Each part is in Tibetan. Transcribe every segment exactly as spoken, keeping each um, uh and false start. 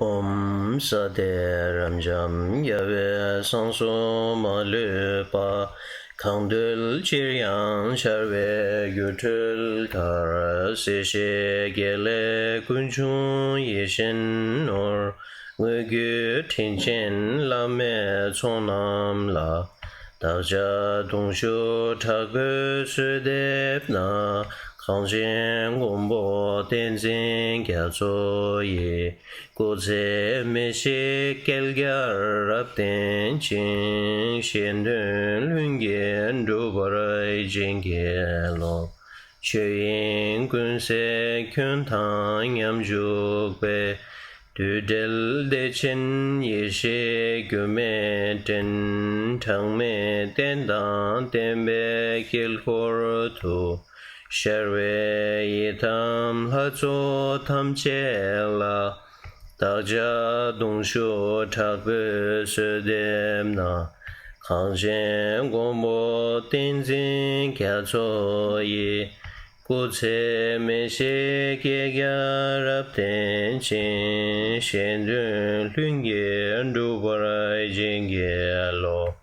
ཨོཾ་ས་ཏེ་རབ་འབྱམས་རྒྱལ་བའི་གསང་གསུམ་མ་ལུས་པ། གང་འདུལ་ཅིར་ཡང་འཆར་བའི་སྒྱུ་འཕྲུལ་ལྟར། སྲིད་ཞིའི་དགེ་ལེགས་ཀུན་འབྱུང་ཡིད་བཞིན་ནོར། དངོས་བརྒྱུད་དྲིན་ཅན་བླ་མའི་ཚོགས་རྣམས་ལ། བདག་ཅག་གདུང་ཤུགས་དྲག་པོས་གསོལ་འདེབས་ན། གངས་ཅན་མགོན་པོ་བསྟན་འཛིན་རྒྱ་མཚོ་ཡི། སྐུ་ཚེ་མི་ཤིགས་བསྐལ་བརྒྱར་རབ་བརྟན་ཅིང་། གཞན་དོན་ལྷུན་གྱིས་འགྲུབ་པར་བྱིན་གྱིས་རློབས། ཆོས་དབྱིངས་ཀུན་གསལ་ཁྱོན་དང་མཉམ་བཞུགས་པའི། རྡུལ་བྲལ་བདེ་ཆེན་ཡེ་ཤེས་སྒྱུ་མའི་སྤྲིན། གྲངས་མེད་རྟེན་དང་བརྟེན་པའི་དཀྱིལ་འཁོར་དུ། ཤར་བའི་ཡི་དམ་ལྷ་ཚོགས་ཐམས་ཅད་ལ། བདག་ཅག་གདུང་ཤུགས་དྲག་པོས་གསོལ་འདེབས་ན། གངས་ཅན་མགོན་པོ་བསྟན་འཛིན་རྒྱ་མཚོ་ཡི། སྐུ་ཚེ་མི་ཤིགས་བསྐལ་བརྒྱར་རབ་བརྟན་ཅིང་། གཞན་དོན་ལྷུན་གྱིས་འགྲུབ་པར་བྱིན་གྱིས་རློབས།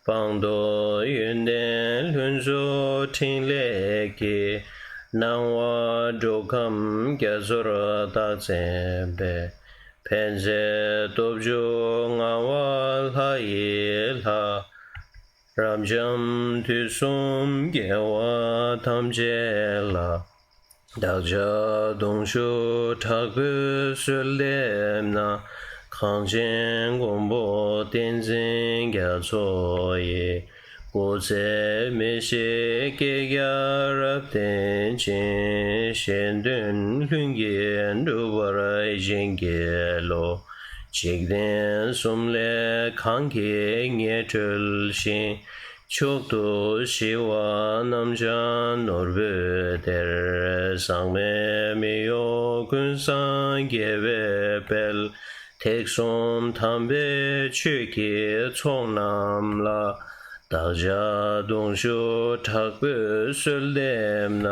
སྤངས་རྟོགས་ཡོན་ཏན་ལྷུན་རྫོགས་ཕྲིན་ལས་ཀྱི། སྣང་བ་འགྲོ་ཁམས་རྒྱ་མཚོར་བདག་འཛིན་པའི། ཕན་མཛད་སྟོབས་བཅུ་མངའ་བ་ལྷ་ཡི་ལྷ། རབ་འབྱམས་དུས་གསུམ་རྒྱལ་བ་ཐམས་ཅད་ལ། བདག་ཅག་གདུང་ཤུགས་དྲག་པོས་གསོལ་འདེབས་ན། གངས་ཅན་མགོན་པོ་བསྟན་འཛིན་རྒྱ་མཚོ་ཡི། སྐུ་ཚེ་མི་ཤིགས་བསྐལ་བརྒྱར་རབ་བརྟན་ཅིང་། གཞན་དོན་ལྷུན་གྱིས་འགྲུབ་པར་བྱིན་གྱིས་རློབས། འཇིག་རྟེན་གསུམ་ལས་གང་གིས་ངེས་གྲོལ་ཞིང་། མཆོག་ཏུ་ཞི་བ་རྣམ་བྱང་ནོར་བུའི་གཏེར། ཟག་མེད་མི་གཡོ་ཀུན་བཟང་རྒྱལ་བའི་དཔལ། ཐེག་གསུམ་དམ་པའི་ཆོས་ཀྱི་ཚོགས་རྣམས་ལ། བདག་ཅག་གདུང་ཤུགས་དྲག་པོས་གསོལ་འདེབས་ན།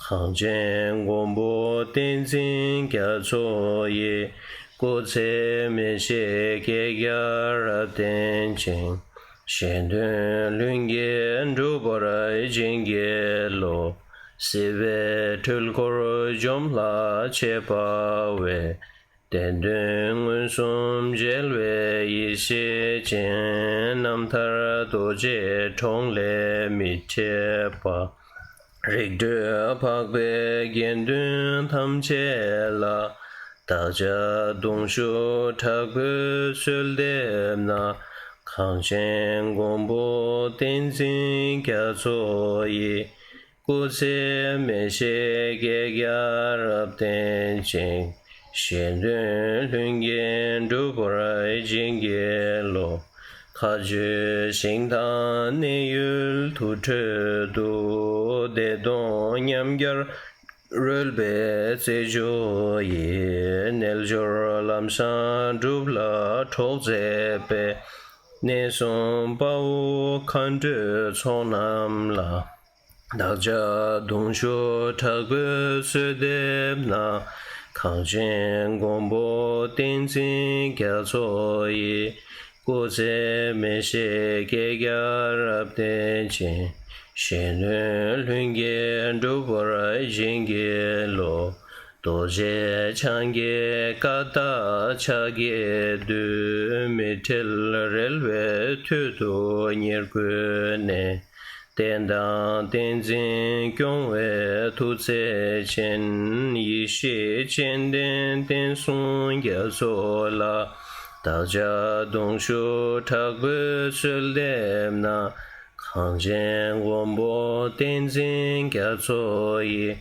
གངས་ཅན་མགོན་པོ་བསྟན་འཛིན་རྒྱ་མཚོ་ཡི། སྐུ་ཚེ་མི་ཤིགས་བསྐལ་བརྒྱར་རབ་བརྟན་ཅིང་། གཞན་དོན་ལྷུན་གྱིས་འགྲུབ་པར་བྱིན་གྱིས་རློབས། སྲིད་པའི་འཁྲུལ་འཁོར་འཇོམས་ལ་བྱེད་པ་བས། བདེན་དོན་མངོན་སུམ་མཇལ་བའི་ཡེ་ཤེས་ཅན། རྣམ་ཐར་རྡོ་རྗེའི་གྲོང་ལས་མི་འབྲལ་བ། རིག་གྲོལ་འཕགས་པའི་དགེ་འདུན་ཐམས་ཅད་ལ། བདག་ཅག་གདུང་ཤུགས་དྲག་པོས་གསོལ་འདེབས་ན། གངས་ཅན་མགོན་པོ་བསྟན་འཛིན་རྒྱ་མཚོ་ཡི། སྐུ་ཚེ་མི་ཤིགས་བསྐལ་བརྒྱར་རབ་བརྟན་ཅིང་། གཞན་དོན་ལྷུན་གྱིས་འགྲུབ་པར་བྱིན་གྱིས་རློབས། མཁའ་སྤྱོད་ཞིང་དང་གནས་ཡུལ་དུར་ཁྲོད་དུ། བདེ་སྟོང་ཉམས་དཀར་རོལ་པའི་རྩེ་འཇོ་ཡིས། རྣལ་འབྱོར་ལམ་བཟང་སྒྲུབ་ལ་གྲོགས་མཛད་པའི། གནས་གསུམ་དཔའ་བོ་མཁའ་འགྲོའི་ཚོགས་རྣམས་ལ། བདག་ཅག་གདུང་ཤུགས་དྲག་པོས་གསོལ་འདེབས་ན། གངས་ཅན་མགོན་པོ་བསྟན་འཛིན་རྒྱ་མཚོ་ཡི། སྐུ་ཚེ་མི་ཤིགས་བསྐལ་བརྒྱར་རབ་བརྟན་ཅིང་། གཞན་དོན་ལྷུན་གྱིས་འགྲུབ་པར་བྱིན་གྱིས་རློབས། རྡོ་རྗེ་འཆང་གི་བཀའ་རྟགས་ཕྱག་གི་མདུད། མི་འབྲལ་རལ་བའི་ཐོད་དུ་ཉེར་བཀོད་ནས། བསྟན་དང་བསྟན་འཛིན་སྐྱོང་བའི་མཐུ་རྩལ་ཅན། ཡེ་ཤེས་སྤྱན་ལྡན་བསྟན་སྲུང་རྒྱ་མཚོ་ལ། བདག་ཅག་གདུང་ཤུགས་དྲག་པོས་གསོལ་འདེབས་ན། གངས་ཅན་མགོན་པོ་བསྟན་འཛིན་རྒྱ་མཚོ་ཡི།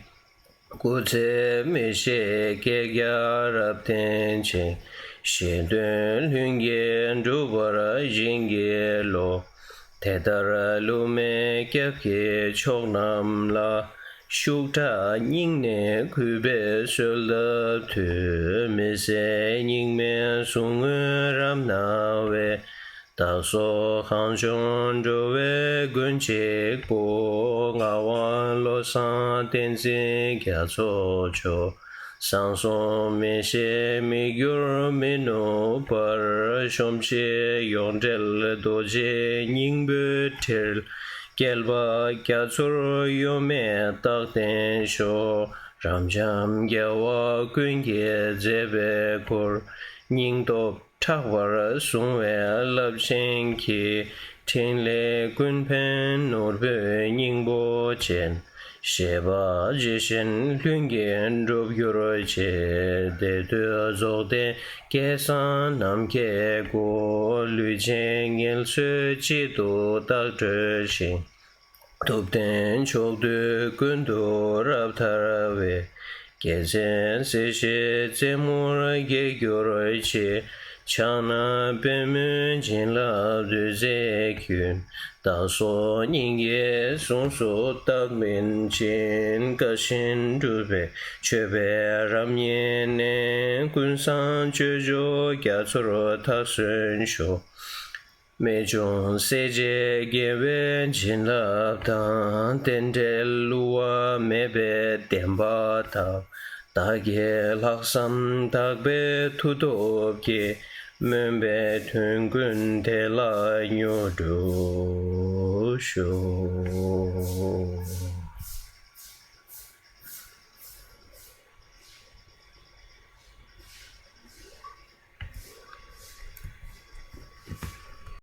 སྐུ་ཚེ་མི་ཤིགས་བསྐལ་བརྒྱར་རབ་བརྟན་ཅིང་། གཞན་དོན་ལྷུན་གྱིས་འགྲུབ་པར་བྱིན་གྱིས་རློབས། དེ་ལྟར་བསླུ་མེད་སྐྱབས་ཀྱི་མཆོག་རྣམས་ལ། ཤུགས་དྲག་སྙིང་ནས་གུས་པས་གསོལ་བཏབ་མཐུས། མི་ཟད་སྙིགས་མའི་ཟུག་རྔུས་རབ་ན་བས། བདག་སོགས་གངས་ལྗོངས་འགྲོ་བའི་མགོན་གཅིག་པུ། ངག་དབང་བློ་བཟང་བསྟན་འཛིན་རྒྱ་མཚོ་མཆོག། བཟང་གསུམ་མི་ཤེས་མི་འགྱུར་མི་ནུབ་པར། གཞོམ་བྱེད་ཡོངས་བྲལ་རྡོ་རྗེ་སྙིང་པོའི་ཁྲིར། བསྐལ་པ་རྒྱ་མཚོར་གཡོ་མེད་རྟག་བརྟན་ཤོག། རབ་འབྱམས་རྒྱལ་བ་ཀུན་གྱི་མཛད་པའི་སྐུར། སྙིང་སྟོབས་ཕྲག་པར་བཟུང་བའི་རླབས་ཆེན་གྱིས། ཕྲིན་ལས་ཀུན་ཕན་ནོར་བུའི་སྙིང་པོ་ཅན། བཞེད་པ་ཇི་བཞིན་ལྷུན་གྱིས་འགྲུབ་གྱུར་ཅིག། དེ་དུས་རྫོགས་ལྡན་སྐལ་བཟང་ནམ་མཁའི་སྐུ། ལུས་ཅན་ངལ་འཚོའི་དཔྱིད་དུ་བདག་སྤྲོད་ཅིང་། ཐུབ་བསྟན་ཕྱོགས་དུས་ཀུན་ཏུ་རབ་དར་བའི། རྒྱལ་མཚན་སྲིད་ཞིའི་རྩེ་མོར་རྒྱས་གྱུར་ཅིག། ཕྱག་ན་པདྨོའི་བྱིན་རླབས་བདུད་རྩིའི་རྒྱུན། བདག་སོགས་སྙིང་གའི་ཟུངས་སུ་བརྟག་མིན་འབྱིན། བཀའ་བཞིན་སྒྲུབ་པའི་མཆོད་པའི་རབ་བརྙེས་ནས། ཀུན་བཟང་སྤྱོད་མཆོག་རྒྱ་མཚོར་མཐར་སོན་ཤོག། རྨད་བྱུང་སྲས་བཅས་རྒྱལ་བའི་བྱིན་རླབས་དང་། རྟེན་འབྲེལ་བསླུ་བ་མེད་པའི་བདེན་པ་དག། བདག་གི་ལྷག་བསམ་དག་པའི་མཐུ་སྟོབས་ཀྱིས། སྨོན་པའི་དོན་ཀུན་དེ་ལ་མྱུར་འགྲུབ་ཤོག།